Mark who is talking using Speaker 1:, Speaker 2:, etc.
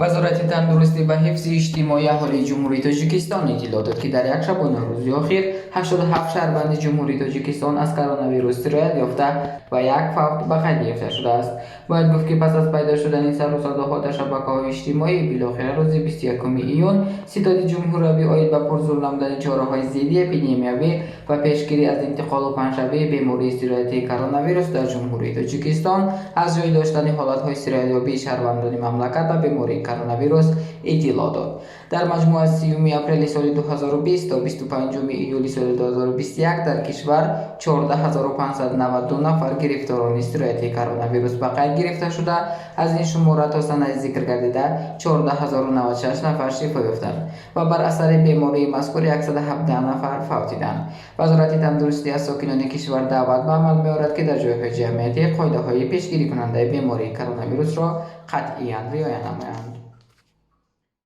Speaker 1: Вазорати тандурустӣ ва ҳифзи иҷтимоии аҳолии Ҷумҳурии Тоҷикистон иттилоъ дод, ки дар як шабонарӯзи охир 87 шаҳрванди Ҷумҳурии Тоҷикистон аз коронавирус сироят ёфта ва як фавт ба қайд гирифта шудааст. Бояд гуфт, ки пас аз пайдо шудани сару садоҳо дар шабакаҳои иҷтимоӣ, билохира рӯзи 21 июн Ситоди ҷумҳуриявӣ оид ба пурзур намудани чораҳои зидди эпидемиявӣ ва пешгирӣ аз интиқолу паҳншавии бемории сироятии коронавирус дар Ҷумҳурии Тоҷикистон аз ҷой доштани ҳолатҳои сироятёбии шаҳрвандони мамлакат ба бемории коронавирус иттилоъ дод. Дар маҷмӯъ аз 30 апрели соли 2020 то 25 июли соли 2021 дар кишвар 14 592 нафар гирифторони сирояти коронавирус ба қайд гирифта шуда, аз ин шумора то санаи зикр гардида 14 096 нафар шифо ёфтанд ва бар асари бемории мазкур 117 нафар фавтиданд. Вазорати тандурустӣ аз сокинони кишвар даъват ба амал меорад, ки дар ҷойҳои ҷамъиятӣ қоидаҳои пешгирикунандаи бемории коронавирусро қатъиян риоя намоянд.